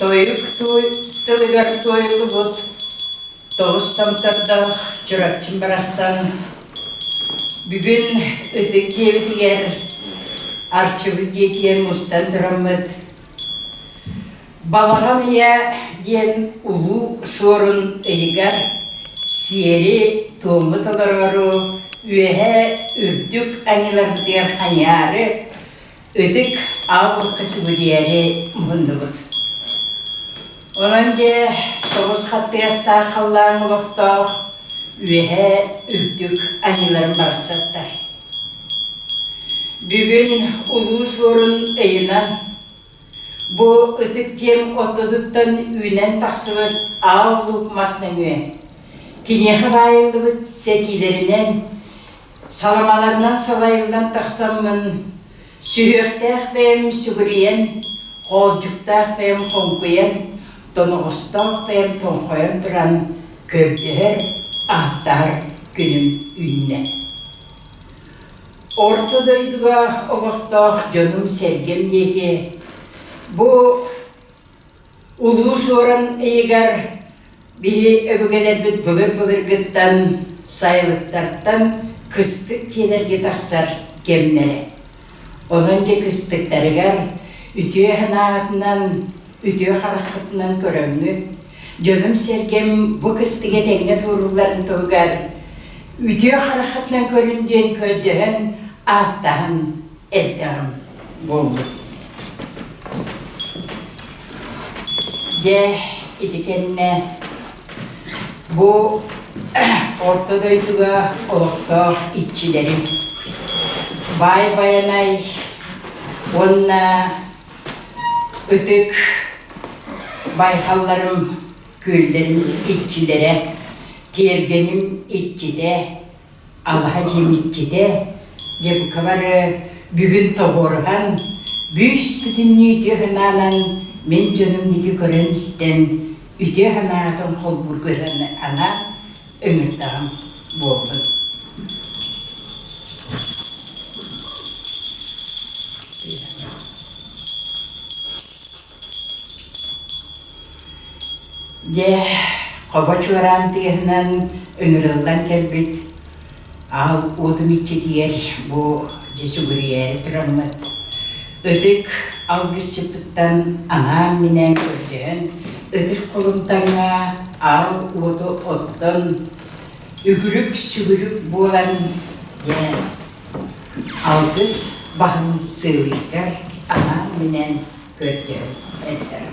Тойук тылыгар туойуллубут тоҕус томтордоох Чурапчым барахсан бүгүн ытык дьиэбитигэр Арчыбыт дьиэтигэр мустан тураммыт Балаҕан ыйа диэн улуу суорун ыйыгар сиэри-туому толороору үөһэ үрдүк аньыыларбытыгар хайаары ытык аал-уокка сүгүрүйээри муһуннубут. Онон дьэ тоҕус хаттыгастаах халлаан олохтоох үөһэ үрдүк аньыыларын барахсаттар. Бүгүн улуу суорун ыйынан Бу ытык дьиэм ортотуттан үүнэн тахсыбыт аал луук мас нөҥүө, киниэхэ баайыллыбыт сэтиилэринэн, саламаларынан салайыллан тахсаммын, сүһүөхтээх бэйэм сүгүрүйэн, хоолдьуктаах бэйэм хоҥкуйан, тоноҕостоох бэйэм тоҥхойон туран көрдөһөр, ааттаһар күнүм үүннэ. Орто дойдуга олохтоох дьонум-сэргэм диэки бу Улуу Суоран ыйыгар биһи өбүгэлэрбит былыр-былыргыттан сайылыктартан кыстык дьиэлэргэ тахсар кэмнэрэ. Онон дьэ кыстыктарыгар үтүө санааҕытынан, үтүө хараххытынан көрөҥҥүт, дьонум-сэргэм бу кыстыгы этэҥҥэ туоруулларын туһугар үтүө хараххытынан көрүн диэн көрдөһөн, ааттаһан эрдэҕим буолбут. Дьэ, ити кэннэ бу орто дойдуга олохтоох иччилэрим Баай Байанай уонна ытык байхалларым күөллэрим иччилэрэ, тиэргэним иччитэ, алаһа дьиэм иччитэ, дьэ бука бары бүгүн тоҕуоруһан, бүүс-бүтүннүү үтүө санаанан мин дьонум диэки көрөн-истэн, үтүө санаатын холбуурга анаан ыҥырдаҕым буоллун. Дьэ, хобо чуораан тыаһынан ыҥырыллан кэлбит аал уотум иччитигэр бу дьэ сүгүрүйээри тураммыт ытык алгысчыппыттан анаан-минээн көрдөһөн ытык холумтаҥҥа аал уоту оттон үгүрүк-сүгүрүк буолан дьэ алгыс баһын сыалыйгар анаан-минээн көрдөһөн эрдэҕим.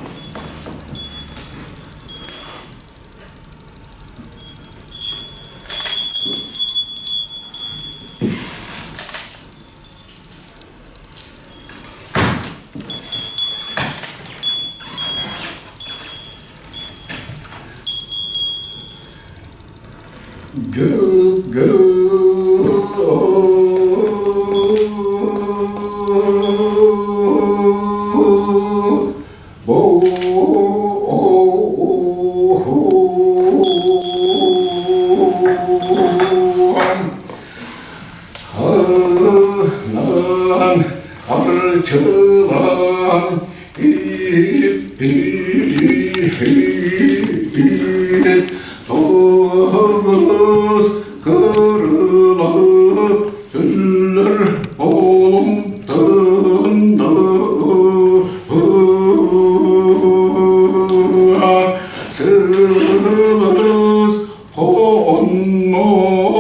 Арчылан Тоҕус кырылы сүллэр олумтында Сылыс хоннох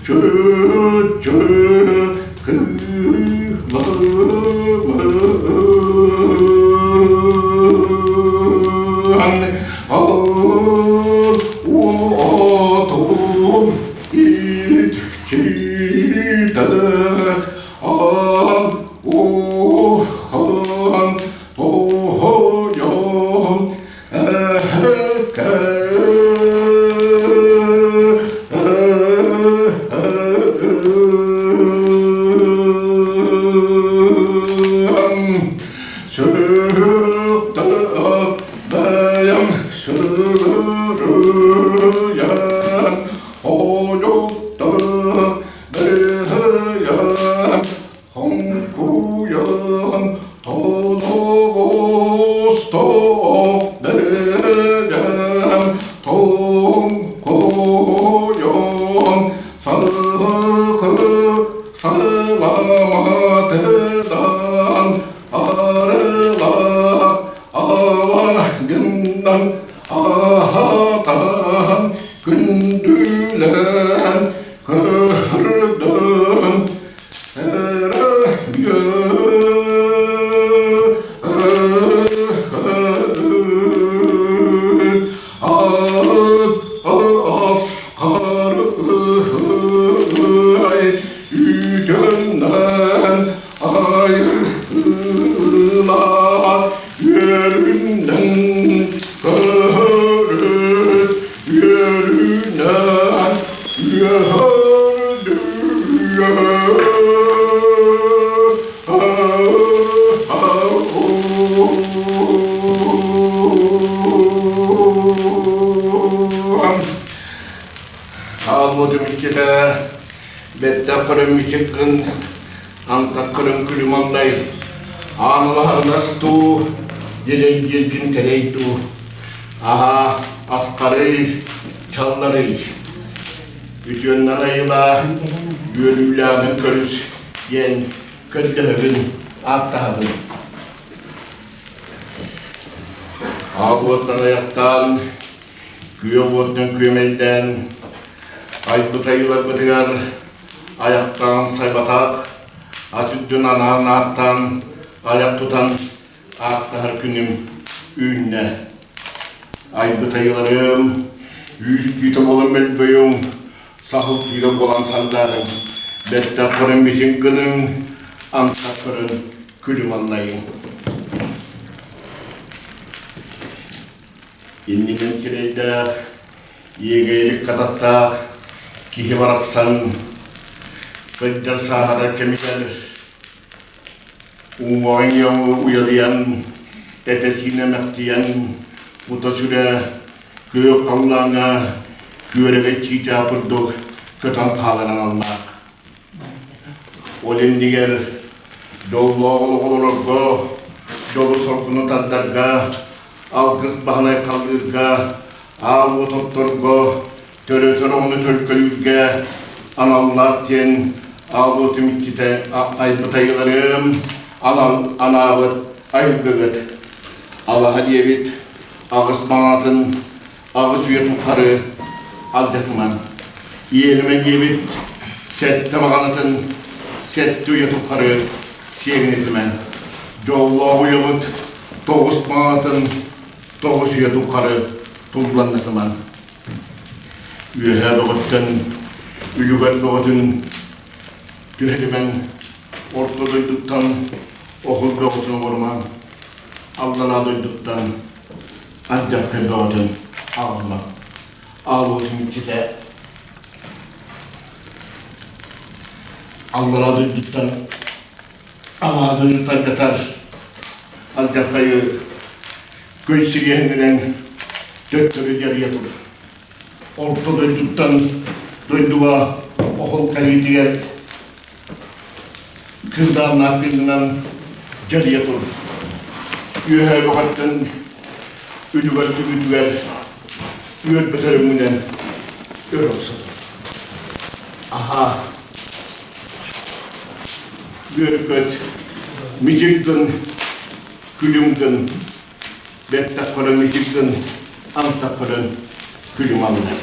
Чү-чү Кыылан Кырыйан хойукта быһыйан хоҥкуйан толоҕостоох бэйэм тоҥхойон сахы саламатынан арылах алаһгынан аһатан күндүлээн көрдөн Үтөннөн айылар үөрүнэн көрүт үөрүнэн Хаалбытым иккитэ бэттэх көрөммүчүк гын, антах көрөн күлүм аллай, ааналаһарынас дуу, дэлэй диэлгин тэлэй дуу, аһаа, асхарый, чалларый. Үтүөннэн айылаа, үөрүүлээҕин көрүс диэн көрдөһөбүн, ааттаһабын. Аал уоттан айахтаан, күөх уотунан күөмэйдээн, айбыт айыыларбытыгар айахтаан сайбатах, ат үрдүн анаан ааттаан, айах тутан ааттаһар күнүм үүннэ. Айбыт айыларым, үүт күүтэ буолан мөлбөйүҥ, саһыл күүтэ буолан сандаарыҥ, бэттэх көрөн мичиҥ гыныҥ, антах көрөн күлүм аллайыҥ. Иннинэн сирэйдээх, иэгэйилик хататтаах киһи барахсан кырдьар сааһырар кэмигэр Уҥуоҕуҥ уйадыйан, этэ-сиинэ мэктийэн, кута-сүрэ күөх халлааҥҥа күөрэгэй чыычаах курдук көтөн хаалар аналлаах. Ол иннигэр дьоллоох олох олорорго, дьолу-соргуну тардарга, алгыс баһын айхаллыырга, аал уот отторго, төрөтөр оҕону төлкөлүүргэ аналлаах диэн аал уотум иччитэ айбыт айыларым, анал анаабыт айылгыгыт. Алаһа диэбит аҕыс маҥаатын аҕыс үйэ тухары алдьатымаҥ. Иэримэ диэбит сэттэ маҕанатын сэттэ үйэ тухары сиэҥнэтимэҥ. Дьоллоох уйабыт тоҕус маҥанатын тоҕус үйэ тухары тулланнатымаҥ. Үөһээ бөҕөттөн үлүгэр бөҕөтүн түһэримэҥ, орто дойдуттан оһол бөҕөтүн оҥорумаҥ, аллараа дойдуттан алдьархай бөҕөтүн аҕалымаҥ. Аал уотун иччитэ аллараа дойдуттан алаа дойду тардатар алдьархайы күн сириэһининэн төттөрү дьарыйа тур. Орто дойдуттан дойдуга оһол кэлиитигэр кырдааннаах кыынынан дьарыйа тур. Үөһээ бөҕөттөн үлүгэр түгүтүгэр үөрбөтөр өҥүнэн өр охсор. Аһаа, үөрбөт, мичик гын, күлүм гын, бэттэх көрөн мичик гын, антах көрөн күлүм алына.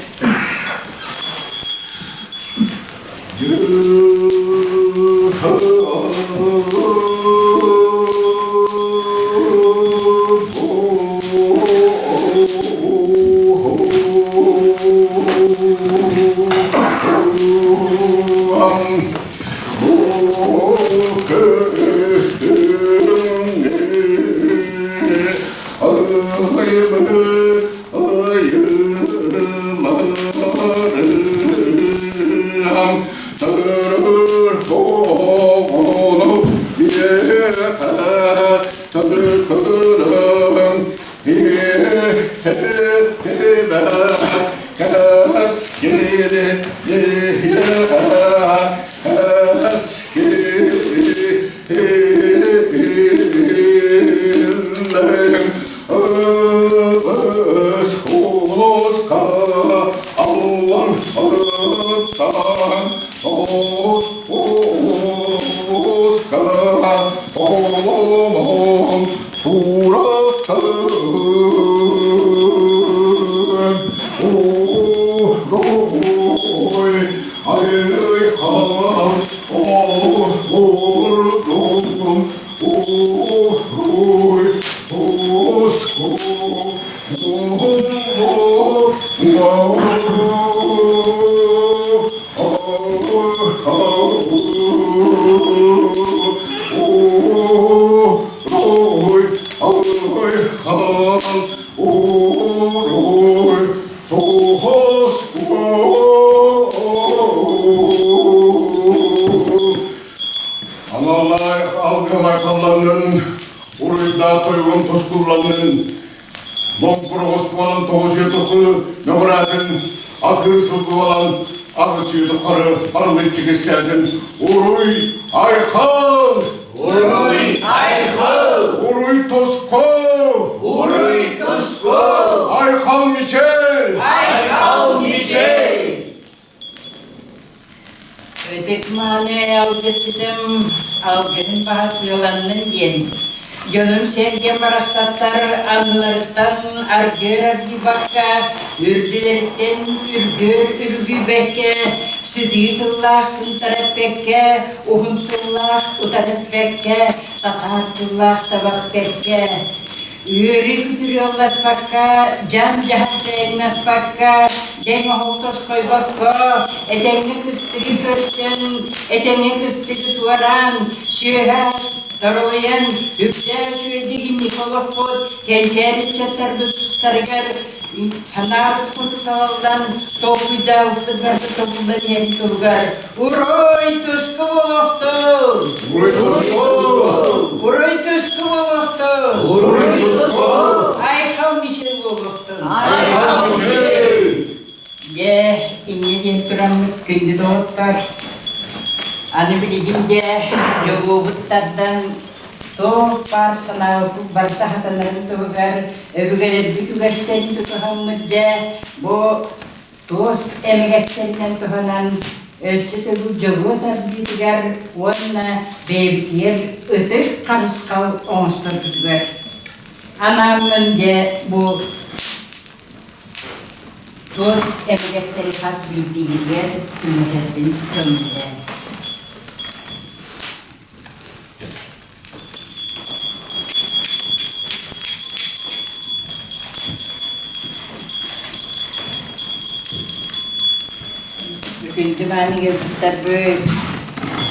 Аналлаах алгылар халланнын, уруйдаах тойугун тускулланнын, Лоҥкур оҕус буолан тоҕус үйэ нөҕүрээтин, атыыр сылгы буолан аҕыс үйэ тухары арылыччы кистээтин, уруй айхал! Уруй айхал! Уруй туску! Уруй туску! Айхал мичил! Айхал мичил! Ытык-мааны алгысчытым алгыһын баһа сыаланнын диэн, дьонум-сэргэм барахсаттар анныларыттан аргыар аргыйбакка, үрдүлэриттэн үргүөр үргүйбэккэ, сытыы тыллаах сынтар эппэккэ, уһун тыллаах утар эппэккэ, татаар тыллаах таба эппэккэ, Үөрүү күтүрүөлласпакка, дьаҥ-дьаһах тэҥнэспэккэ, дэҥ-оһол тосхойбокко, этэҥҥэ кыстыгы көрсөн, этэҥҥэ кыстыгы туораан, сүөһэ-ас торолуйан, үктээх үчүгэйдик инники олохпут кэнчээри ыччаттарбыт тустарыгар санаабыт хоту салаллан, толкуйдаабыппыт барыта тобуллан иһэрин туһугар Уруй туску олохтун! Уруй туску! Уруй туску олохтун! Уруй туску! Айхал Мишель буолуохтун! Айхал Мишель! Дьэ, инньэ диэн тураммыт күндү доҕоттор, аны билигин дьэ дьолуобут тардан туох баар санаабыппыт барыта хатанарын туһугар өбүгэлэрбит үгэстэрин тутуһаммыт дьэ бу Туос эмэгэттэринэн туһанан өссө төгүл дьолуо тардыытыгар уонна бэйэбитигэр ытык харысхал оҥосторбутугар анааммын дьэ бу туос эмэгэттэри хас биирдиигитигэр түҥэтэрбин көҥүллээн. Күндү мааны ыалдьыттарбыт,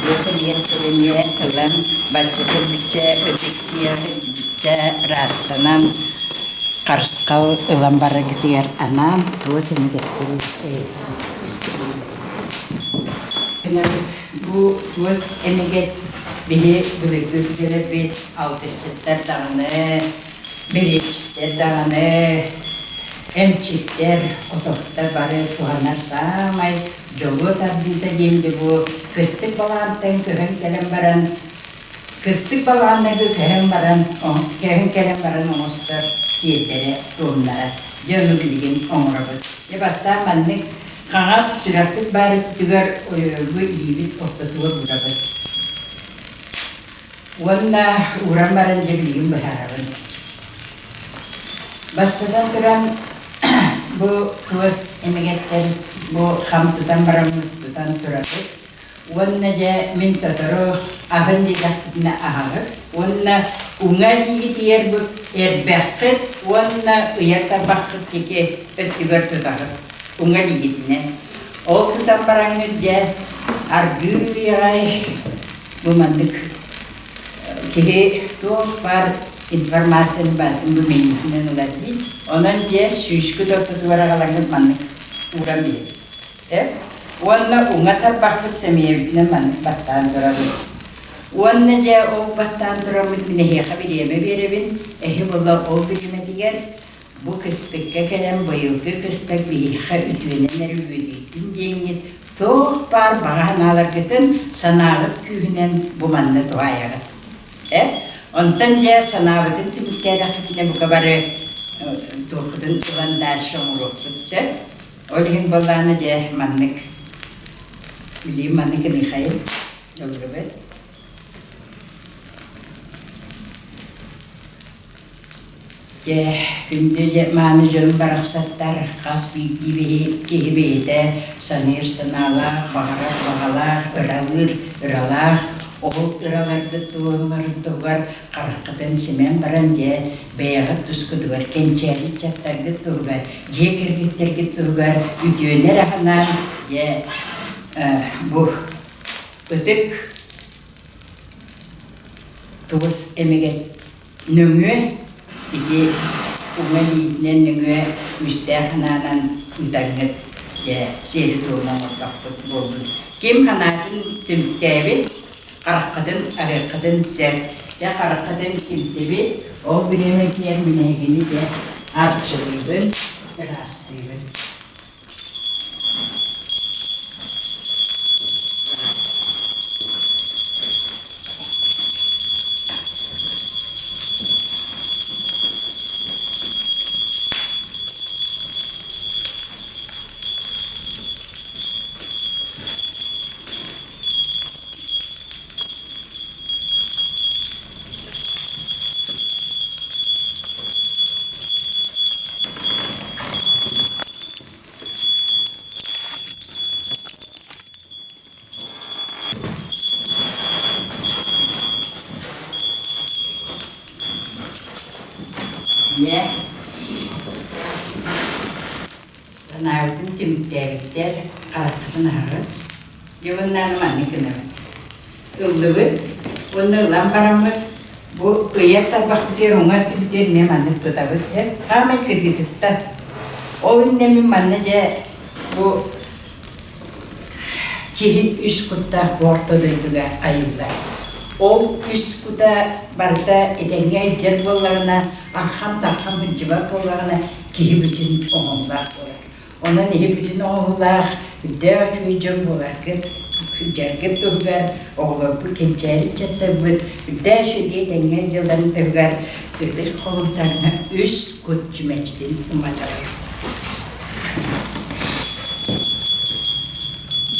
Уос эмиэ тыл эмиэ ылан, баччата бүччэ ытык ыраастанан, харысхал ылан бараргытыгар анаан туос эмэгэттэрин Бу туос эмэгэт биһи былыргы өбүгэлэрбит алгысчыттар даҕаны, бэлиэтчиттэр даҕаны, эмчиттэр, отоһуттар бары туһанар саамай дьолуо тардыыта диэн дьэ бу кыстык балаҕантан көһөн кэлэн баран кыстык балаҕаннарга көһөн баран көһөн кэлэн баран оҥостор сиэрдэрэ туомнара дьэ ону билигин оҥоробут. Дьэ бастаан маннык Хаҥас сүрэхпит баар өттүгэр ойоҕу илиибит ортотугар уурабыт. Уонна ууран баран дьэ билигин быһаарабын. Бастатан туран бу туос эмэгэттэр бу хам тутан бараммыт тутан турабыт. Уонна дьэ мин сотору аһын диэтэхпитинэ аһаҕыт уонна уҥа илиигитигэр бу эрбэххит уонна ыйар тарбаххыт диэки өттүгэр тутаҕыт уҥа илиигитинэн. Ол тутан бараҥҥыт дьэ аргыый аҕай бу маннык киһи туох баар информацияны барытын бу мэйиитинэн ылар дии. Онон дьэ сүүскүт ортотугар аҕалаҥҥыт маннык ууран биэрэбит. Уонна уҥа тарбахпыт сөмүйэбитинэн маннык баттаан турабыт. Уонна дьэ ол баттаан тураммыт мин эһиэхэ бириэмэ биэрэбин, эһи була ол бириэмэтигэр. Бу кыстыкка кэлэн быйылгы кыстык биһиэхэ үтүөнэн эрэ үөдүйдүн диэҥҥит туох баар баҕа санааларгытын санааҕыт күүһүнэн бу манна туһаайаҕыт. Э? Онтон дьэ санаабытын түмүктээтэхпитинэ бука бары туоххутун ылан дальше оҥоруохпут сөп. Ол иһин буоллаҕына дьэ маннык билиим маннык Михаил Долгобет. Дьэ, күндү дьэ мааны дьонум барахсаттар, хас биирдии киһи бэйэтэ саныыр санаалаах, баҕарар баҕалаах, ыралыыр ыралаах, ол ыраларгыт туолалларын туһугар хараххытын симэн баран дьэ, бэйэҕит тускутугар, кэнчээри ыччаттаргыт туһугар, дьиэ кэргэттэргит туһугар үтүөнү эрэ санаан, дьэ, бу ытык туус эмигэ нөҥүө ити уҥа илиитинэн нөҥүө күүстээх санаанан ыытаҥҥыт дьэ сиэри-туому оҥордохпут буоллун. Ким санаатын түмүктээбит, хараххытын аһыаххытын сөп. Дьэ хараххытын симтибит, ол бириэмэтигэр мин эһигини дьэ арчылыыбын, ыраастыыбын. Дьэ, санаабытын түмүктээбиттэр, харахпытын аһаҕыт. Дьэ уонна маннык гынабыт. Ыллыбыт уонна ылан бараммыт бу ыйар тарбахпытыгар уҥа өттүбүтүгэр эмиэ маннык тутабыт. Хаамай кытыытыттан. Ол иннинэ мин манна дьэ бу киһи үс куттаах бу орто дойдуга айыллар. Ол үс кута барыта этэҥҥэ илдьэр буоллаҕына, архам-тархам сылдьыбат буоллаҕына, киһи бүтүн оҥоһуулаах буолар. Онон иһи бүтүн оҥоһуулаах, үрдээх үчүгэй дьон буоларгыт, сылдьаргыт туһугар, оҕолорбут, кэнчээри ыччаттарбыт үрдээх үчүгэй этэҥҥэ дьылларын туһугар ытык холумтаҥҥа үс кут чүмэчитин уматабыт.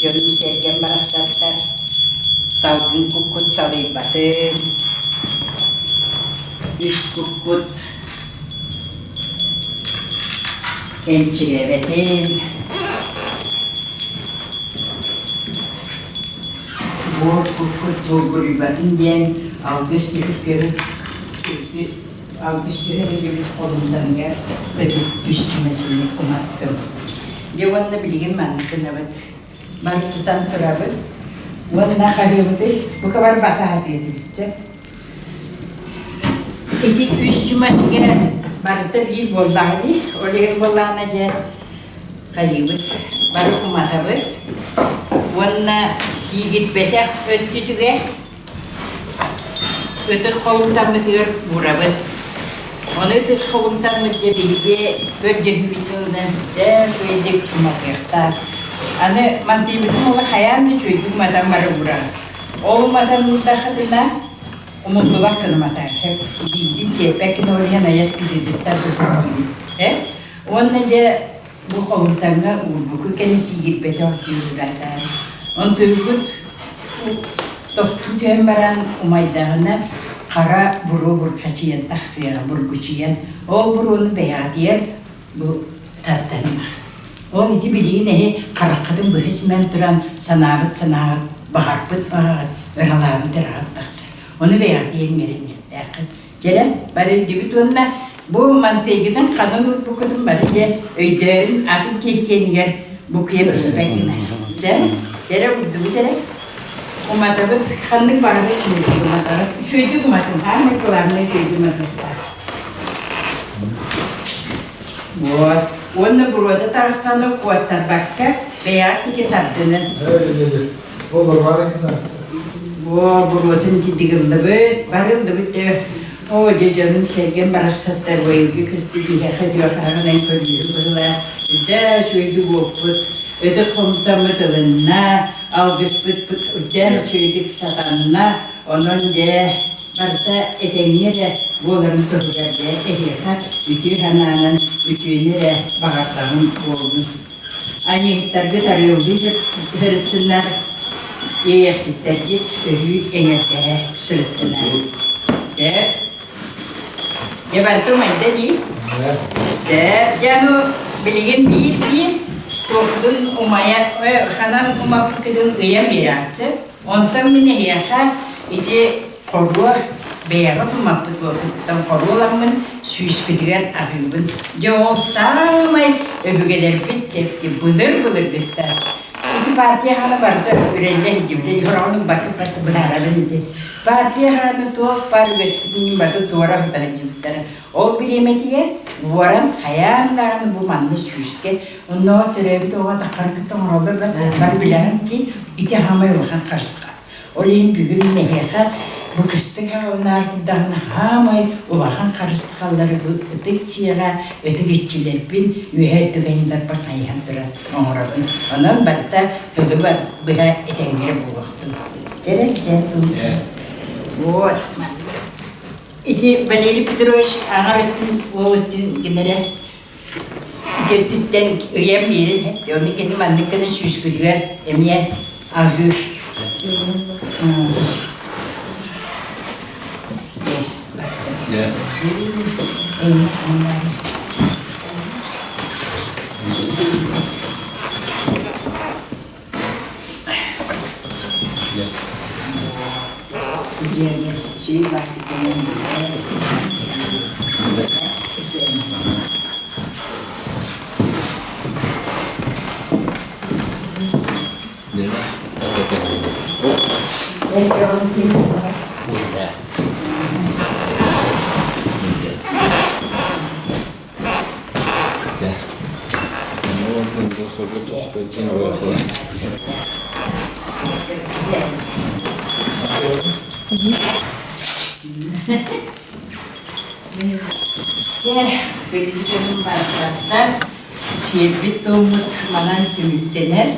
Дьонум-сэргэм барахсаттар, салгын куккут салыйбатын, үс куккут Энчирээбэтин, буор куккут булгуруйбатын диэн алгыс түһүлгэбит алгыс түһэриллибит холумтаныгар ытык үс чүмэчини уматтым. Дьэ уонна билигин маннык гынабыт. Бары тутан турабыт уонна хаһыыбытый бука барбата диэтибит сөп. Ити үс чүмэчигэ барыта биир буоллаҕа дии. Ол иһин буоллаҕына дьэ хайыыбыт, бары уматабыт уонна сиигирбэтэх өттүтүгэр ытык холумтаммытыгар уурабыт. Ону ытык холумтаммыт дьэ биһиги көрдөһүүбүтүн дьэ үчүгэйдик уматыахтаах. Аны мантыйбытын уола хайаан да үчүгэйдик уматан бары уурар. Ол уматан уурдаххытына умуллубат гына матаар сөп. Биирдин сиэппэт гына ол иһин айас кытыытыттан тутуллубут. Э? Уонна дьэ бу холумтаҥҥа уурбуку кэнэ сиигирбэтэх отуурдаатаар. Онтуйгут тохтуу түһэн баран умайдаҕына хара буруо буркачыйан тахсыаҕа бургучуйан ол буруону бэйэҕитигэр бу тардан Ол ити билигин эһи хараххытын быһа симэн туран санаабыт санааҕыт, баҕарбыт баҕаҕыт, ыралаабыт ыраҕыт тахсар. Ону бэйэҕитигэр иҥэриниэхтээххит. Дьэрэ, бары өйдүүбүт уонна бу мантыйгытын ханан уурбуккутун бары дьэ өйдөөрүн атын киһи киэнигэр букуйа биспэт гына. Дьэ, дьэрэ урдубут эрэ. Уматабыт ханнык баҕарар үчүгэйдик уматабыт. Үчүгэйдик уматын, хаамай кылааннай үчүгэйдик уматыахтаах. Вот. Уонна буруота таҕыстаҕына куоттарбакка бэйэҕит диэки тардынын. Бу буруотун тидигыллыбыт, барыллыбыт. Оо, дьэ дьонум-сэргэм барахсаттар быйылгы кыстык биһиэхэ дьуохараҕынан көрүүрү быһыылаах, үрдээх үчүгэйдик уоппут, ытык хомутаммыт ылынна, алгыспыт үрдээх үчүгэйдик сатанна, онон дьэ барыта этэҥҥэ эрэ буоларын туһугар дьэ эһиэхэ үтүө санаанан үтүөнү эрэ баҕардаҕым буоллун. Аньыыһыттаргыт арыаллыы сырыттыннар, иэйэхситтэргит өрүү эҥэрдэһэ сырыттынар. Сөп. Дьэ барыта умайда дии. Сөп. Дьэ аны билигин биир-биир туохтун умайа, ханан умаппыккытын ыйан биэрэҕит Онтон мин эһиэхэ ити хоруо бэйэҕит умаппыт уоккутуттан хоруоламмын сүүспүтүгэр аһыыбын. Дьэ ол саамай өбүгэлэрбит чэпти былыр-былыргыттан ити партия хаана барыта үрэллэ сылдьыбыта хороҕунук барыта барыта быһаарарын ити. Партия хаана туох баар үгэспитин бары туора сыта сылдьыбыттара. Ол бириэмэтигэр уоран хайаан даҕаны бу манна сүүскэ оннооҕор төрөөбүт оҕо атаххарын кытта оҥороллор бары билэҕин дии ити хаамай улахан харысха. Ол иһин бүгүн эһиэхэ бу кыстык аҕалынаары турдаҕына хаамай улахан харысхаллары бу ытык дьиэҕэ ытык иччилэрбин үөһэ өттүк айыыларбар хайыһан туран оҥоробун. Онон барыта тылы быһа этэҥҥэ буолуохтун. Дьэ, дьэ, Вот. Ити Валерий Петрович аҕа өттүн, уол өттүн гинэрэ ити өттүттэн ыйан биэрин ону кини маннык гына сүүскүтүгэр эмиэ аһыыр. Сиэрбит-туоммут манан түмүктэнэр.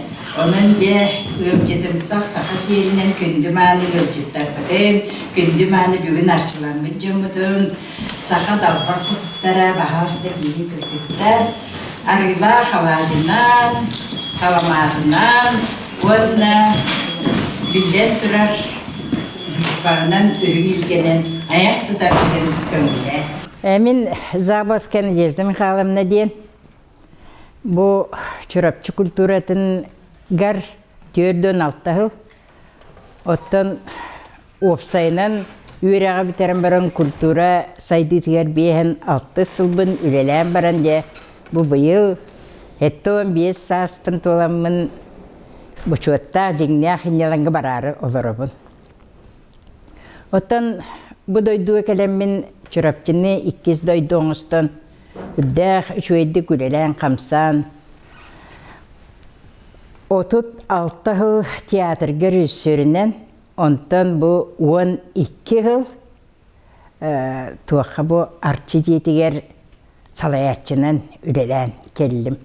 Онон дьэ ыалдьытымсах саха сиэринэн күндү мааны ыалдьыттарбытын, күндү мааны бүгүн арчыламмыт дьоммутун Саха далбар хотуттара баһаас да киһи кыргыттар арыылаах алаадьынан, саламаатынан уонна биллэн турар быыспаҕынан үрүҥ илгэнэн айах тутаргытын көҥүлэ. Мин Заболская Надежда Михайловна диэн бу Чурапчы культуратын гар 46 сыл оттон Уопсайынан, үөрэҕи бүтэрэн баран культура сайдыытыгар биэһэн алтыс сылбын үлэлээн баран дьэ бу быйыл 75 сааспын туоламмын бочуоттаах дьиҥнээх сынньалаҥҥа бараары олоробун. Оттон бу дойдуга кэлэммин Чурапчыны иккис дойду оҥостон үрдээх үчүгэйдик үлэлээн-хамсаан 36 сыл театрга режиссеринэн Онтон бу 12 сыл туохха бу Арчы дьиэтигэр салайааччынан үлэлээн кэллим.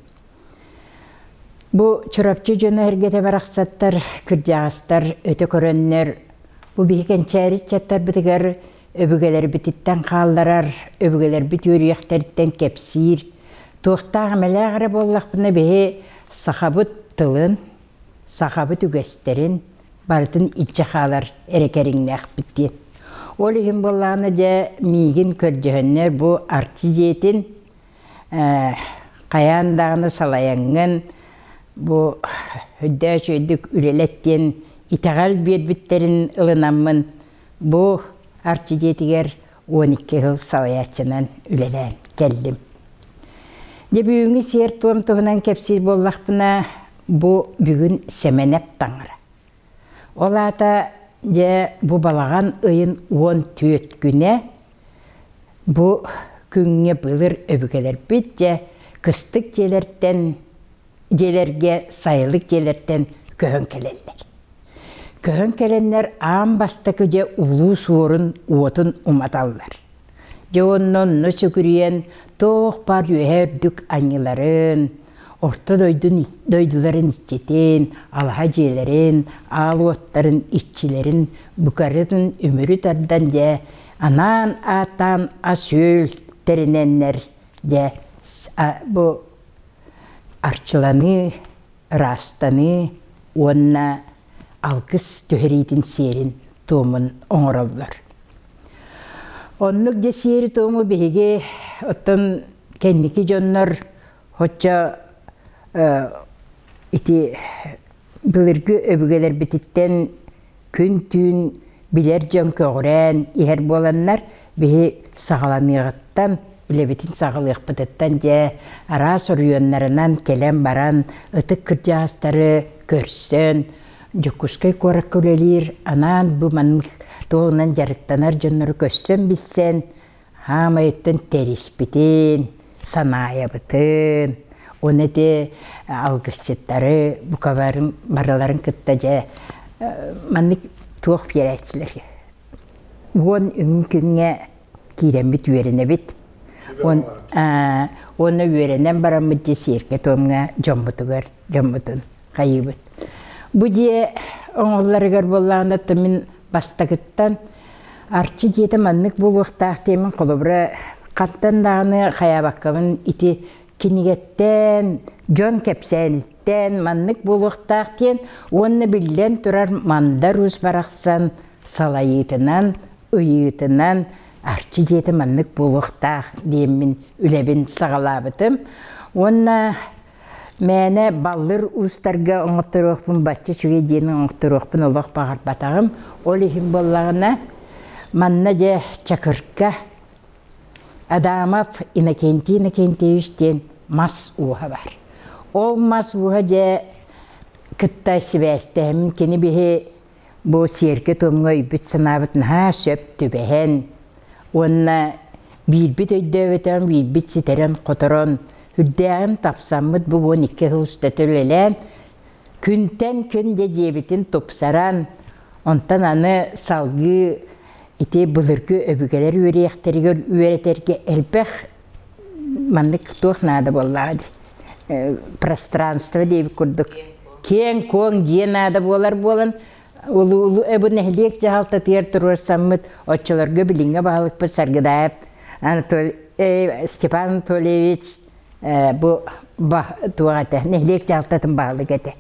Бу Чурапчы дьоно-сэргэтэ барахсаттар, кырдьаҕастар өтө көрөннөр, бу биһи кэнчээри ыччаттарбытыгар өбүгэлэрбититтэн хаалларар, өбүгэлэрбит үөрүйэхтэриттэн кэпсиир, туохтаах эмэлээх эрэ буоллахпына биһи сахабыт тылын, сахабыт үгэстэрин барытын илдьэ хаалар эрэ кэриҥнээхпит диэн. Ол иһин буоллаҕына дьэ миигин көрдөһөннөр бу Арчы дьиэтин хайаан даҕаны салайаҥҥын бу өйдөөх үчүгэйдик үлэлэт диэн итэҕэл биэрбиттэрин ылынаммын бу Арчы дьиэтигэр 12 сыл салайааччынан үлэлээн кэллим. Дьэ бүгүҥҥү сиэр-туом туһунан кэпсиир буоллахпына, бу бүгүн Сэмэнэп таҥара. Ол аата дьэ бу балаҕан ыйын 14 күнэ бу күҥҥэ былыр өбүгэлэрбит дьэ кыстык дьиэлэртэн дьиэлэргэ сайылык дьиэлэртэн көһөн кэлэллэр. Көһөн кэлэннэр аан бастакы дьэ улуу суорун уотун уматаллар. Дьэ уонна онно сүгүрүйэн туох баар үөһэ үрдүк анньыларын, орто дойдун дойдуларын иччитин, алаһа дьиэлэрин, аал уоттарын иччилэрин букарын үмүрү тардан дьэ анаан ааттаан ас-үөл тэринэннэр дьэ бу арчыланыы, ыраастаныы уонна алгыс түһэриитин сиэрин туомун оҥороллор. Оннук дьэ сиэри-туому биһиги оттон кэнники дьоннор оччо ити былыргы өбүгэлэрбититтэн күн-түүн билэр дьон көҕүрээн иһэр буоланнар биһи саҕаланыаҕыттан үлэбитин саҕалыахпытыттан дьэ араас оройуоннарынан кэлэн баран ытык кырдьаҕастары көрсөн Дьокуускай куоракка үлэлиир анаан бу маннык туоһунан дьарыктанар дьоннору көрсөн билсэн хаамайыттан тэриспитин, санаайабытын, уонна ити алгысчыттары букабарын барыларын кытта дьэ маннык туох биэрээччилэр уон үҥ күҥҥэ киирэммит үөрэнэбит. Уонна үөрэнэн бараммыт дьэ сиэргэ-туомҥа дьоммутугар дьоммутун хайыыбыт. Бу дьиэ оҥоһулларыгар буоллаҕына мин бастакыттан Арчы дьиэтэ маннык буолуохтаах диэмин холобура хантан даҕаны хайаабаккабын ити кинигэттэн, дьон кэпсээниттэн маннык буолуохтаах диэн уонна биллэн турар Мандар Уус барахсан салайыытынан, ыйыытынан Арчы дьиэтэ маннык буолуохтаах диэммин үлэбин саҕалаабытым. Уонна мээнэ баллыр уустарга оҥотторуохпун бачча үчүгэй диэн оҥотторуохпун олох баҕарбатаҕым. Ол иһин буоллаҕына манна дьэ Чакырка Адамов Иннокентий Иннокентьевич диэн мас ууһа бар. Ол мас ууһа дьэ кытта сибээстэһэммин кини биһи бу сиэргэ-туомҥа өйбүт-санаабыт наһаа сөп түбэһэн уонна биирбит өйдөөбөтөҕүн биирбит ситэрэн-хоторон үрдээҕин тапсаммыт бу 12 сыл устата үлэлээн күнтэн күн дьэ дьиэбитин тупсаран онтон аны салгыы ити былыргы өбүгэлэр үөрүйэхтэригэр үөрэтэргэ элбэх маннык туох наада буоллаҕа дии пространство диэбит курдук киэҥ-куоҥ дьиэ наада буолар буолан улуу бу нэһилиэк дьаһалтатыгар туруорсаммыт оччолорго билиҥҥи баһылыкпыт Саргыдаев Анатолий Степан Анатольевич бу туох этэ нэһилиэк дьаһалтатын баһылыга этэ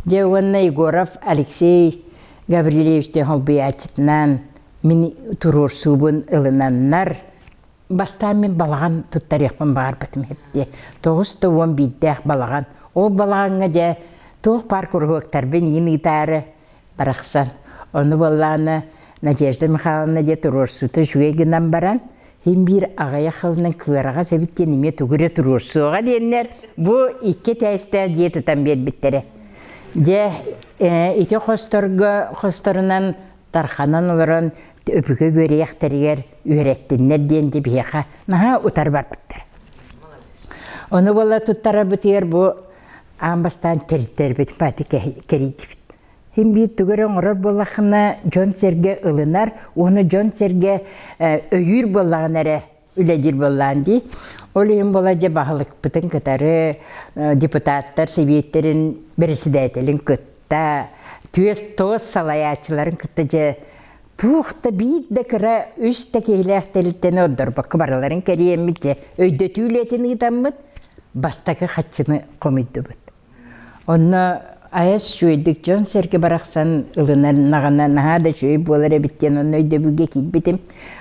дьэ уонна Егоров Алексей Гаврильевич диэн холбуйааччытынан мин туруорсуубун ылынаннар Бастаан мин балаҕан туттарыахпын баҕарбытым эбит 91-дээх балаҕан. Ол балаҕаҥҥа дьэ туох баар куруһуоктарбын иин ыытаары барахсан. Ону буоллаҕына Надежда Михайловна дьэ туруорсуута үчүгэй гынан баран, син биир аҕыйах сылынан кыараҕас эбит диэн эмиэ тугу эрэ туруорсуоҕа диэннэр бу икки этээстээх дьиэ тутан биэрбиттэрэ. Дьэ ити хосторго хосторунан тарханан олорон өбүгэ үөрүйэхтэригэр үөрэттиннэр диэн дьэ биһиэхэ наһаа утары барбыттар. Ону буола туттарарбытыгар бу аан бастаан тэрилтэрбит бааты кэрийдибит. Син биир тугу эрэ оҥорор буоллаххына дьон-сэргэ ылынар уонна дьон-сэргэ өйүүр буоллаҕына эрэ үлэлиир буоллаан дии. Ол иһин буола дьэ баһылыкпытын кытары депутаттар сэбиэттэрин бэрэссэдээтэлин кытта түөс туос салайааччыларын кытта дьэ туох да биир да кыра үс да киһилээх тэрилтэни ордорбокко барыларын кэрийэммит дьэ өйдөтүү үлэтин ыытаммыт бастакы хаччыны хомуйдубут. Онно айас үчүгэйдик дьон-сэргэ барахсан ылынарнаҕына наһаа да үчүгэй буолар эбит диэн онно өйдөбүлгэ киирбитим.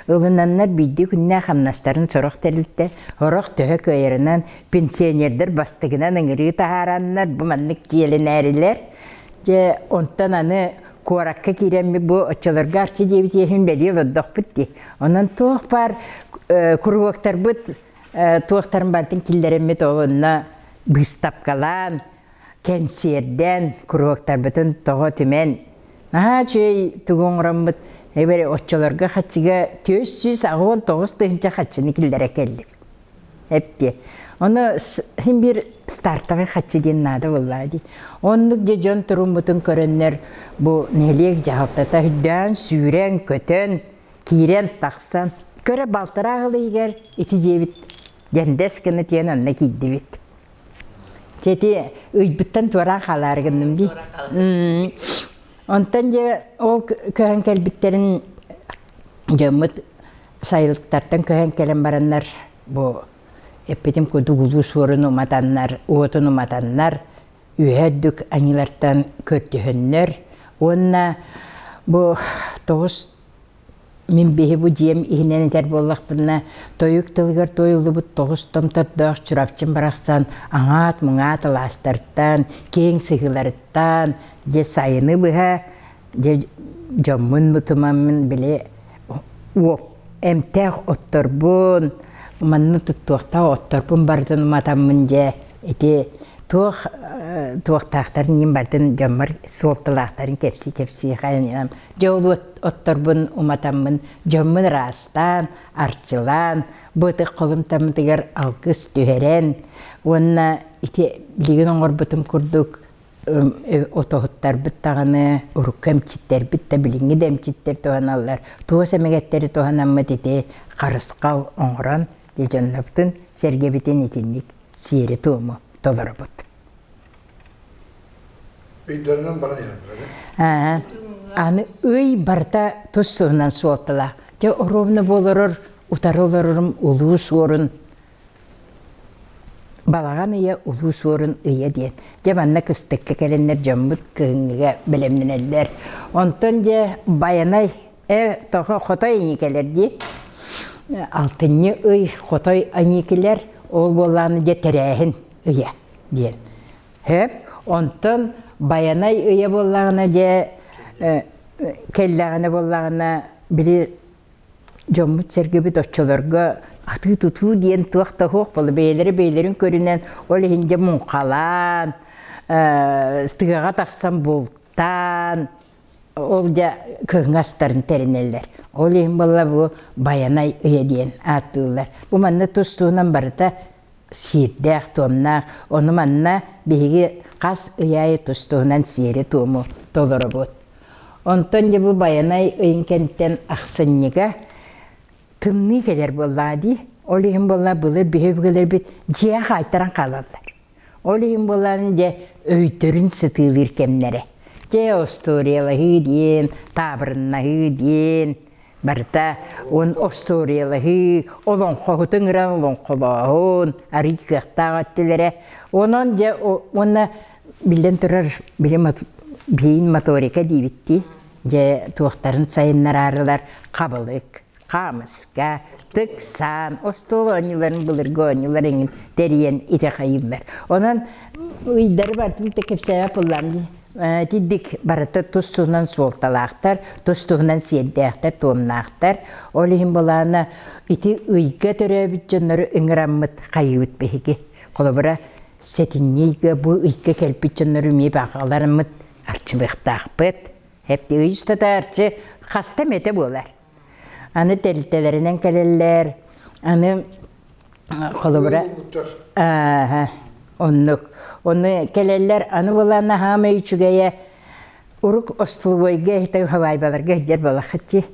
Ылынаннар биирдии күннээх хамнастарын сорох тэрилтэ, сорох төһө кыайарынан пенсионердар бастакынан ыҥырыы таһаараннар бу маннык дьиэлэнээрилэр. Дьэ, онтон аны куоракка киирэммит бу оччолорго арчы диэбит иэһин бэлиэ олордохпут дии. Онон туох баар куруһуоктарбыт туохтарын барытын киллэрэммит ол онно быыстапкалаан, кэнсиэрдээн, куруһуоктарбытын тоҕо түмэн, наһаа үчүгэй тугу оҥороммут, эбэри оччолорго хаччыга 489 тыһыынча хаччыны киллэрэ кэллим. Эптиэ. Ону син биир стартовый хаччы диэн наада буоллаа дии. Оннук дьэ дьон туруммутун көрөннөр бу нэһилиэк дьаһалтата үрдээн, сүүрэн, көтөн, киирэн тахсан. Көрө балтараа сыл иһигэр ити дьиэбит дьэндэс гына тиэн онно киирдибит. Дьэ ити ыйбыттан туораан хаалаары гынным дии. Онтон дьэ ол көһөн кэлбиттэрин дьоммут сайылыктартан көһөн кэлэн бараннар бу эппитим курдук улуу суорун уматаннар, уотун уматаннар үөһэ үрдүк аньыылартан көрдөһөннөр уонна бу тоҕус Мин биһи бу дьиэм иһинэн этэр буоллахпына, тойук тылыгар туойуллубут тоҕус томтордоох Чурапчым барахсан аҥаат-муҥаат алаастартан, киэҥ сыһыыларыттан, дьэ сайыны быһа, дьэ дьоммун мутумаммын били уоп эмтээх отторбун, манна туттуохтаах отторбун барытын уматаммын дьэ ити туох туохтаахтарын иһин барытын дьоммор суолталаахтарын кэпсии-кэпсии хайанынан Дьэ ол отторбун уматаммын, дьоммун ыраастаан, арчылаан, бу ытык холумтаммытыгар алгыс түһэрэн уонна ити билигин оҥорбутум курдук отоһуттарбыт даҕаны, урукку эмчиттэрбит да, билиҥҥи да эмчиттэр туһаналлар. Туос эмэгэттэри туһанаммыт ити харысхал оҥорон, дьэ дьоннобутун, сэргэбитин итинник сиэри-туому толоробут. Ыйдарынан баран иһэр Аны ый барыта тус туһунан суолталаах. Дьэ оруобуна буоларар утары олорорум улуу суорун балаҕан ыйа улуу суорун ыйа диэн. Дьэ манна кыстыкка кэлэннэр дьоммут кыһыҥҥыга бэлэмнэнэллэр. Онтон дьэ Байанай э хотой аньыы кэлэр дии. Алтынньы ый хотой аньыы кэлэр. Ол буоллаҕына дьэ тэрээһин ыйа диэн. Хөп, онтон Байанай ыйа буоллаҕына дьэ кэллэҕинэ буоллаҕына били дьоммут-сэргэбит оччолорго атыы-тутуу диэн туох да суох буолла бэйэлэрэ бэйэлэрин көрүнэн ол иһин дьэ муҥхалаан тыаҕа тахсан бултаан ол дьэ кыһыҥҥы астарын тэринэллэр. Ол иһин буолла бу Байанай ыйа диэн ааттыыллар. Бу манна тус-туһунан барыта сиэрдээх-туомнаах. Ону манна биһиги хас ый аайы тус-туһунан сиэри-туому толоробут. Онтон дьэ бу Байанай ыйын кэнниттэн ахсынньыга тымныы кэлэр буоллаҕа дии. Ол иһин буолла былыр биһи өбүгэлэрбит дьиэҕэ хаайтаран хаалаллар. Ол иһин буолан дьэ өйдөрүн сытыылыыр кэмнэрэ. Дьэ остуоруйалаһыы диэн, таабырыннаһыы диэн барыта он остуоруйалаһыы, олоҥхоһуту ыҥыран олоҥхолооһун, арый кыахтаах өттүлэрэ. Онон дьэ уонна биллэн турар били биин моторика диибиттии дьэ туохтарын сайыннараарылар хабылык хаамыска, тыксаан, остуол оонньууларын былыргы оонньуулар эҥин тэрийэн итэҕэйиллэр. Онон ыйдары барытын да кэпсээбэт буоллаҕым дии. Итинник барыта тус-туһунан суолталаахтар, тус-туһунан сиэрдээхтэр, туомнаахтар. Ол иһин былаана ити ыйга төрөөбүт дьоннору ыҥыраммыт хайыыбыт биһиги. Холобура, сэтинньи ыйга бу ыйга кэлбит дьоннору эмиэ баҕаларыммыт арчылыахтаахпыт. Эпти ый устата арчы хаста эмэтэ буолар. Аны тэрилтэлэринэн кэлэллэр. Аны холобура оннук. Ону кэлэллэр. Аны буолан хаамай үчүгэйэ урук остолобуойга иһитэ хабаайбаларга сылдьар буолаххыт дии.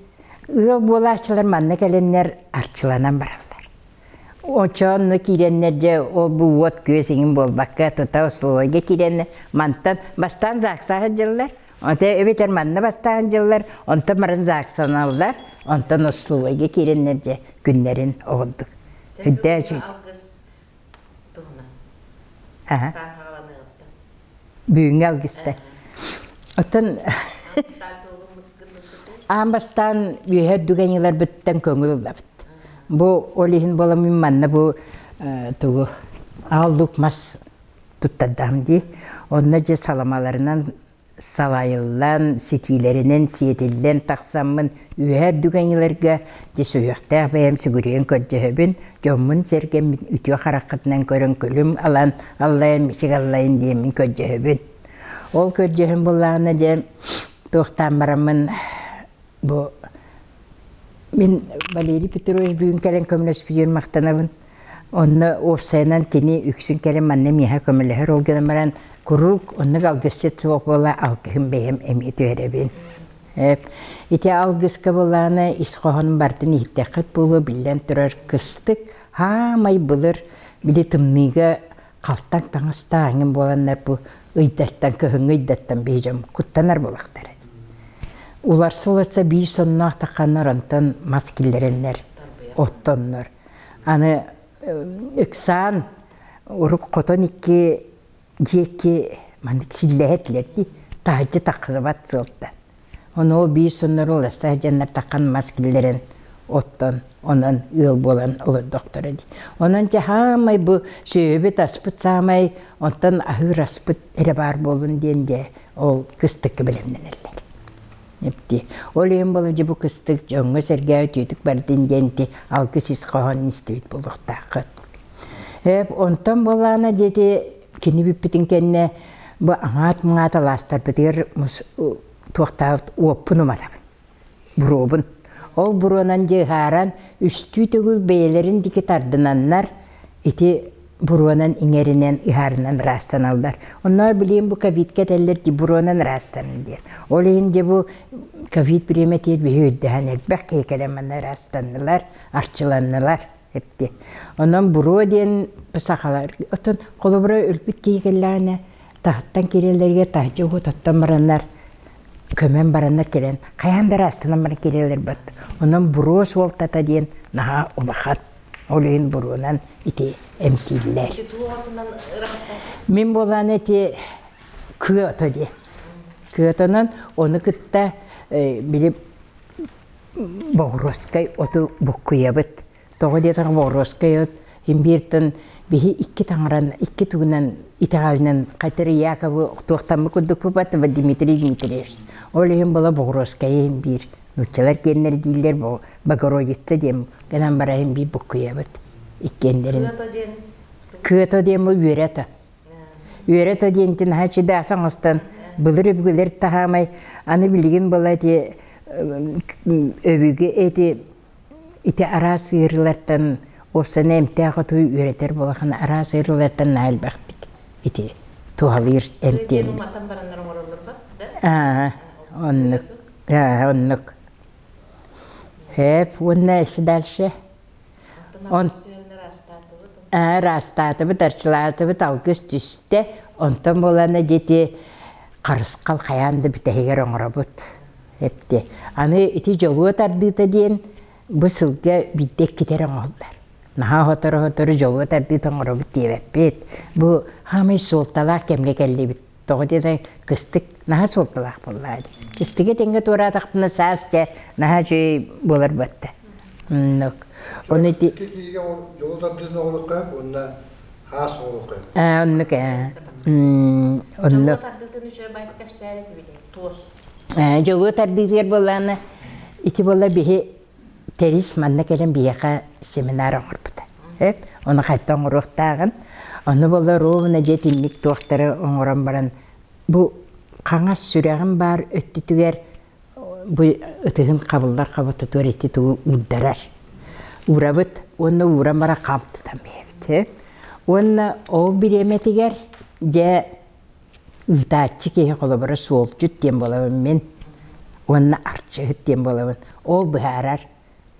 Ыал буолааччылар манна кэлэннэр арчыланан бараллар. Очоонно киирэннэр дьэ ол бу уот күөс иҥин буолбакка тута остолобуойга киирэннэр мантан бастаан ЗАГСа сылдьаллар. Оте эбэтэр манна бастаан дьыллар, онтон баран ЗАГСаналлар, онтон остолобуойга киирэннэр дьэ күннэрин оҕурдук. Үрдээчи. Алгыс туһунан. Бастаан хааланыаҕыттан. Бүгүҥҥү алгыста. Оттон аан бастаан үөһэ үрдүк аньыыларбыттан көҥүл ылабыт. Бу ол иһин буолан мин манна бу тугу аал лук мас туттардаҕым дии. Онно дьэ саламаларынан салайыллан, ситиилэринэн сиэтиллэн тахсаммын үөһэ үрдүк аньыыларга дьэ сүһүөхтээх бэйэм сүгүрүйэн көрдөһөбүн, дьоммун-сэргэммин үтүө хараххытынан көрөн күлүм алан аллайан мичик аллайын диэммин көрдөһөбүн. Ол көрдөһөн буллаҕына дьэ туохтаан бараммын бу Мин Валерий Петрович бүгүн кэлэн көмөлөспүтүгэр махтанабын. Онно уопсайынан кини үксүн кэлэн манна миэхэ көмөлөһөр ол гынан баран куруук оннук алгысчыт суох буола алгыһым бэйэм эмиэ түһэрэбин. Ити алгыска былаана ис хоһоонун барытын иһиттэххит буолуо биллэн турар кыстык хаамай былыр били тымныыга халтаҥ таҥастаах эҥин буоланнар бу ыйдартан кыһыҥҥы ыйдартан биһи дьон куттанар буолахтара. Уларса-уларса биир сонноох тахханнар онтон мас киллэрэннэр оттоннор. Аны ыксаан урук хотон икки дьиэкки маннык силлэһэ этилэр дии таһырдьа тахсыбат сыалтан. Ону ол биир соннору уларса сылдьаннар таххан мас киллэрэн оттон онон ыал буолан олордохторо дии. Онон дьэ хаамай бу сүөһүбүт аспыт саамай онтон аһыыр аспыт эрэ баар буоллун диэн дьэ ол кыстыкка бэлэмнэнэллэр. Эпти. Ол иһин буолу дьэ бу кыстык дьоҥҥо-сэргэҕэ үтүөтүк бардын диэн ити алгыс ис хоһоон истибит буолуохтааххыт. Эп онтон буоллаҕына диэти кини бүппүтүн кэннэ бу аҥаат-муҥаат алаастарбытыгар туохтаабыт уоппун уматабын буруобун. Ол буруонан дьэ ыһааран үстүү төгүл бэйэлэрин диэки тардынаннар ити буруонан иҥэринэн ыһаарынан ыраастаналлар. Онно билигин бу ковидка этэллэр дии буруонан ыраастанын диэн. Ол иһин дьэ бу ковид бириэмэтигэр биһи өйдөһөн элбэх киһи кэлэн манна ыраастаннылар, арчыланнылар эпти. Онон буруо диэн сахалар оттон холобура өлбүт киһи кэллэҕинэ таһыттан киирэллэригэр таһырдьа уот оттон бараннар көмөн бараннар кэлэн хайаан да ыраастанан баран киирэллэр бат. Онон буруо суолтата диэн наһаа улахан. Ол иһин буруонан ити эмтииллэр. Ити туох отунан ыраастааччы? Мин буолаан ити кыа ото диэн. Кыа отонон ону кытта били боҕуруоскай оту буккуйабыт. Тоҕо диэтэххэ боҕуруоскай от имбииртэн биһи икки таҥаран, икки тугунан итэҕэлинэн Хатыр Яковы туохтаммыт курдукпут Дмитрий Дмитриевич. Ол иһин була боҕуруоскайы имбиир нууччалар киэннэр дииллэр Богородица диэн гынан барайын биир буккуйабыт иккиэннэрин. Кыата диэн Кыата диэн бу үөрэ ото. Үөрэ ото диэнтин наһаа чыдааса оҥостон былыр өбүгэлэр таһаамай аны билигин была эти өбүгэ эти ити араас ыарыылартан уопсана эмтээх оту үөрэтэр буолахан араас ыарыылартан наһаа элбэхтик ити туһалыыр эмтиэн. Уматан бараннар оҥороллор ба? Аа, оннук. Аа, оннук. Эп уонна өссө дальше. Он ыраастаатыбыт, арчылаатыбыт, алгыс түстэ. Онтон буолана дьити харысхал хайаан да бүтэһигэр оҥоробут. Эпти. Аны ити дьолуо тардыыта диэн бу сылга биирдэ иккитэ оҥоһуллар. Наһаа сотору-сотору дьолуо тардыыта оҥоробут диэбэппит. Бу хаамай суолталаах кэмҥэ кэллибит. Тоҕо диэтэй кыстык наһаа суолталаах буоллаҕа дии. Кыстыгы тэҥҥэ туораатахпына саас дьэ наһаа үчүгэй буолар буотта. Оннук. Ону ити Киһигэ дьолу тардыытын оҕолукка уонна хаас оҕолукка. Аа оннук ээ. Оннук. Дьолуо тардыытын үчүгэй байт кэпсээри тибилин туос. Ээ дьолуо тардыытыгар буоллаҕына ити буолла биһи Тэрис манна кэлэн биһиэхэ семинар оҥорбута. Ону хайта оҥоруохтааҕын. Ону буолла ровно дьэ итинник туохтары оҥорон баран бу хаҥас сүрэҕим баар өттүтүгэр бу ытыһын хабыллар хабототугар ити тугу уурдарар. Уурабыт уонна ууран баран хам тутан биэрэбит. Уонна ол бириэмэтигэр дьэ Ыытааччы киһи холобура суолдьут диэн буолабын мин уонна арчыһыт диэн буолабын. Ол быһаарар.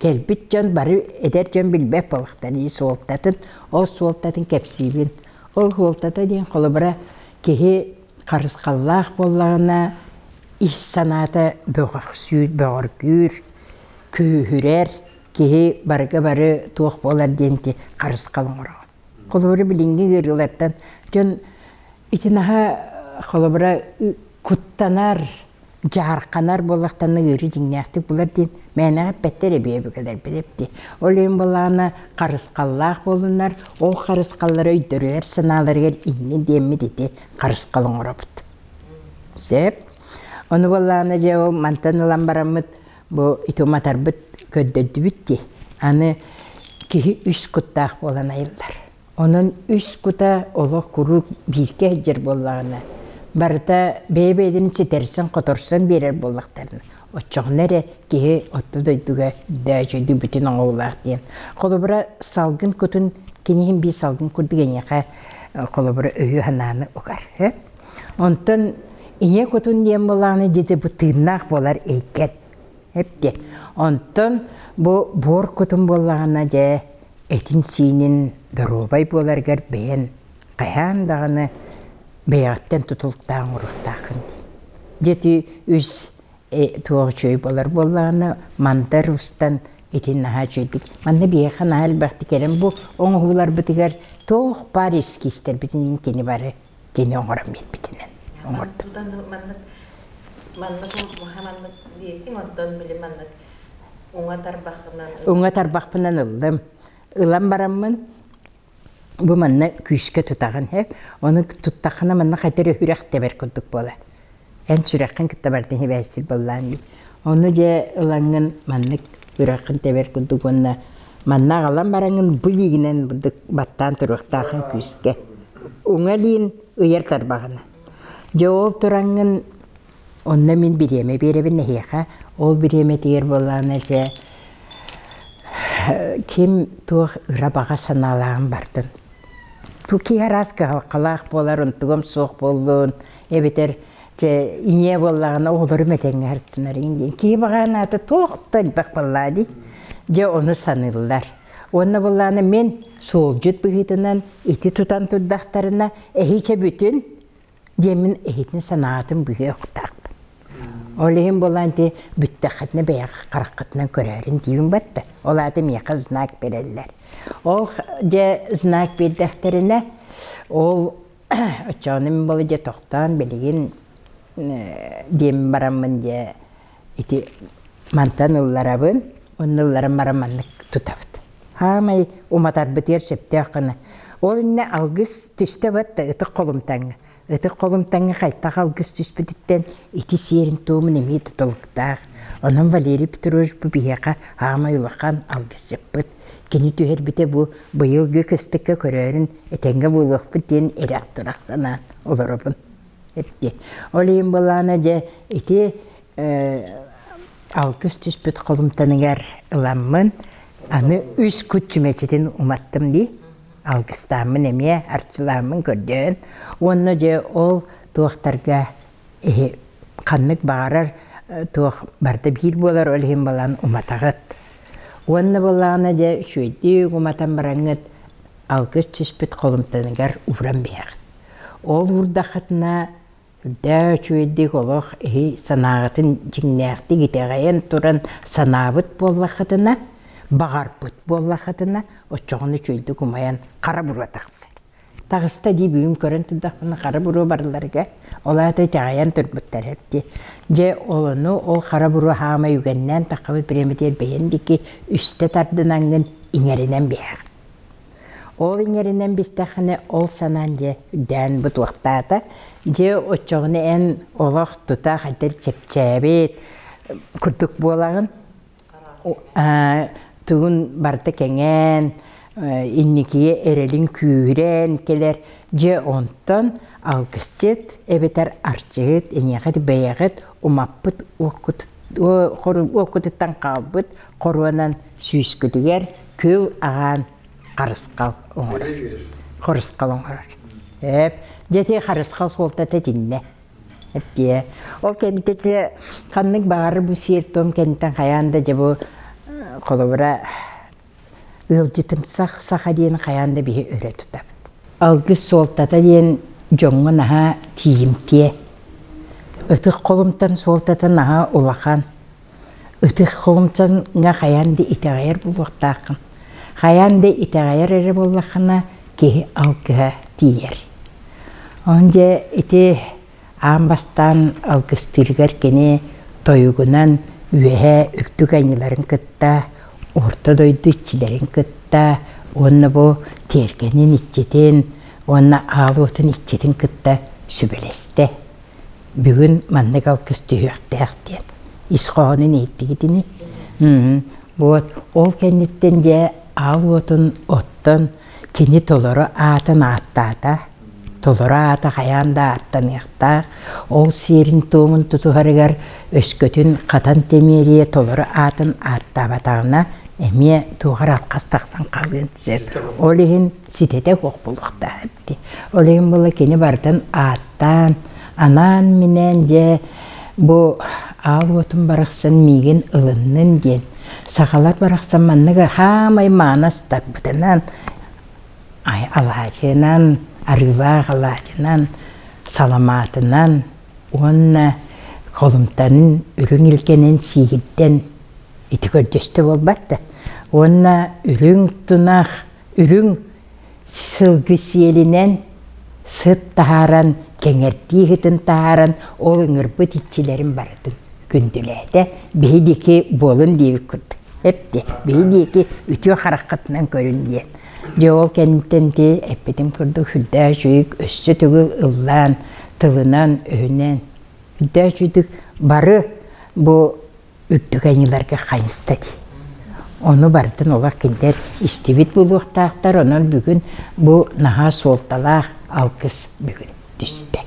Кэлбит дьон бары эдэр дьон билбэт буолахтарын суолтатын, ол суолтатын кэпсиибин. Ол суолтата диэн холобура киһи харысхаллаах буоллаҕына ис санаата бөҕөхсүүр, бөҕөргүүр, күүһүрэр, киһи барыга бары туох буолар диэн харысхал оҥороҕун. Холобура билиҥҥи ыарыылартан дьон ити наһаа холобура куттанар, дьаарханар буоллахтарына ыарыы дьиҥнээхтик булар диэн мээнэҕэ эппэттэр эбии өбүгэлэрбит эпти. Ол иһин буоллаҕына харысхаллаах буолуннар, ол харысхаллары өйдөрүгэр санааларыгар иннин диэммит ити харысхал оҥоробут. Сөп. Ону буоллаҕына дьэ ол мантан ылан бараммыт Бу ити уматарбыт көрдөрдүбүт дии. Аны киһи үс куттаах буолан айыллар. Онон үс кута олох куруук бииргэ сылдьар буоллаҕына, барыта бэйэ-бэйэлэрин ситэрсэн-хоторсон биэрэр буоллахтарына, оччоҕуна эрэ киһи орто дойдуга дөөчөйдүү бүтүн оҥоһуулаах диэн. Холобура, салгын кутун кини иһин биир салгын курдук эйиэхэ холобура өйү-санааны угар. Онтон Ийэ кутун диэн буоллаҕына дьити бу тыыннаах буолар эйгэн. Эпти. Онтон бу буор кутун буоллаҕына дьэ этин-сиинин доруобай буоларыгар бэйэн хайаан даҕаны бэйэҕиттэн тутулуктаах оҥоруохтааххын дии. Дьэ ити үс туох үчүгэй буолар буоллаҕына мандар устан итин наһаа үчүгэйдик манна биһиэхэ наһаа элбэхтик кэлэн бу оҥоһууларбытыгар туох баар эскизтэрбитин кини бары кини оҥорон биэрбитинэн оҥордум. Маннык маннык маннык диэтиҥ онтон били маннык уҥа тарбаххынан уҥа тарбахпынан ыллым ылан бараммын бу манна күүскэ тутаҕын һэ ону туттаххына манна хайдах эрэ үрэх тэбэр курдук буолар эн сүрэххин кытта барытын сибээстиир буоллаан дии ону дьэ ылаҥҥын маннык үрэххин тэбэр курдук уонна манна аҕалан бараҥҥын бу илиигинэн бурдук баттаан туруохтааххын күүскэ уҥа илиин ыйар тарбаҕына дьэ ол тураҥҥын Онно мин бириэмэ биэрэбин эһиэхэ. Ол бириэмэтигэр буоллаҕына дьэ ким туох ыра баҕа санаалааҕын бардын. Киһи араас кыһалҕалаах буолар, онтугум суох буоллун, эбэтэр чэ ийэ буоллаҕына оҕолорум этэҥҥэ сырыттынарыҥ диэн. Киһи баҕа санаата туох да элбэх буоллаа дии. Дьэ ону саныыллар. Уонна буоллаҕына мин суолдьут быһыытынан ити тутан турдахтарына эһичэ бүтүн диэммин иһитин санаатын быһыахтаахпын. Ол иһин буолан ити бүттэххитинэ бэйэҕ хараххытынан көрөөрүн диибин батта. Ол аата миэхэ знак биэрэллэр. Ол дьэ знак биэрдэхтэринэ ол оччоҕуна мин буола дьэ тохтоон билигин диэн бараммын дьэ ити мантан ылларабын онно ылларан баран маннык тутабыт. Хаамай уматарбытыгар сөптөөх гына. Ол иннэ алгыс түстэ батта ытык холумтаҥҥа. Ытык холумтаҥҥа хайтах алгыс түспүтүттэн ити сиэрин-туомун эмиэ тутулуктаах. Онон Валерий Петрович бу биһиэхэ хаамай улахан алгысчыппыт. Кини түһэрбитэ бу быйылгы кыстыкка көрөөрүн этэҥҥэ буолуохпут диэн эрэх-турах санаан олоробун. Эпти. Ол иһин былаана дьэ ити алгыс түспүт холумтаныгар ыламмын, аны үс кут чүмэчитин уматтым дии. Алгыстааммын эмиэ арчылааммын көрдөөн. Уонна дьэ ол туохтарга иһи ханнык баҕарар туох барыта биир буолар, ол иһин балан уматаҕыт. Уонна буоллаҕына дьэ үчүгэйдик уматан бараҥҥыт алгыс түспүт холумтаныгар ууран биһэҕит. Ол уурдаххытына Үрдээх үчүгэйдик олох иһи санааҕытын дьиҥнээхтик итэҕэйэн туран санаабыт буоллаххытына, баҕарбыт буоллаххытына, оччоҕуна үчүгэйдик умайан хара буруо тахсар. Таҕыста дии бүгүн көрөн турдахпына хара буруо барыларыгар, ол аата итэҕэйэн турбуттар эбит дии. Дьэ ол ону ол хара буруо хаамай үгэннээн таххабыт бириэмэтигэр бэйэн диэки үстэ тардынаҥҥын иҥэринэн биһэҕин. Ол иҥэринэн бистэххинэ, ол санаан дьэ үрдээн бутуохтаата. Дьэ оччоҕуна эн олох тута хайдах чэпчээбит курдук буолаҕын. Тугун барыта кэҥээн, инникигэ эрэлиҥ күүһүрэн кэлэр. Дьэ онтон алгысчыт эбэтэр арчыһыт эйиэхэ бэйэҕит умаппыт уоккутуттан хаалбыт хоруонан сүүскүтүгэр күл аҕаан харысхал оҥорор. Харысхал оҥорор. Эп, дьэ харысхал суолтата итиннэ. Эптиэ. Ол кэнниттэн ханнык баҕарар бу сиэр-туом кэнниттэн хайаан да дьэ бу холобура ыалдьытымсах саха диэн хайаан да биһи өрө тутабыт. Алгыс суолтата диэн дьоҥҥо наһаа тиийимтиэ. Ытык холумтан суолтата наһаа улахан. Ытык холумтаҥҥа хайаан да итэҕэйэр буолуохтааххын. Хайаан да итэҕэйэр эрэ буоллаххына, киһи алгыһа тиийэр. Онон дьэ ити аан бастаан алгыстыырыгар кини тойугунан үөһээ үрдүк айньыларын кытта, орто дойду иччилэрин кытта уонна бу тиэргэнин иччитин уонна аал уотун иччитин кытта сүбэлэстэ. Бүгүн маннык алгыс түһүөхтээх диэн ис хоһоонун иһиттигитини. Вот ол кэнниттэн дьэ аал уотун оттон кини толору аатын ааттаата. Толору аата хайаан да ааттаныахтаах. Ол сиэрин-туомун тутуһарыгар өскөтүн хатан Тэмиэрийэ толору аатын ааттаабатаҕына эмиэ туох эрэ алхас тахсан хаалыан сөп. Ол иһин ситэтэ суох буолуохтаах эбит. Ол иһин була кини барытын ааттаан, Анаан-минээн дьэ бу аал уотум барахсан миигин ылыннын диэн сахалар барахсан маннык хаамай мааны астарбытынан алаадьынан, арыылаах алаадьынан, саламаатынан уонна холумтанын үрүҥ илгэнэн сиигирдэн ити көрдөстө буолбат да уонна үрүҥ тунах үрүҥ сылгы сиэлинэн сыт таһааран кэҥэрдии иһитин таһааран ол ыҥырбыт иччилэрин барытын күндүлээтэ биһи диэки буолун диэбит курдук эптэ биһи диэки үтүө хараххытынан көрүн диэн дьэ ол кэнниттэн ти эппитим курдук сүрдээх үчүгэй өссө төгүл ыллаан тылынан өһүнэн сүрдээх үчүгүйдүк бары бу үрдүк айыыларга хайыста дии. Ону барытын олох кинилэр истибит буолуохтаахтар, онон бүгүн бу наһаа суолталаах алгыс бүгүн түстэ.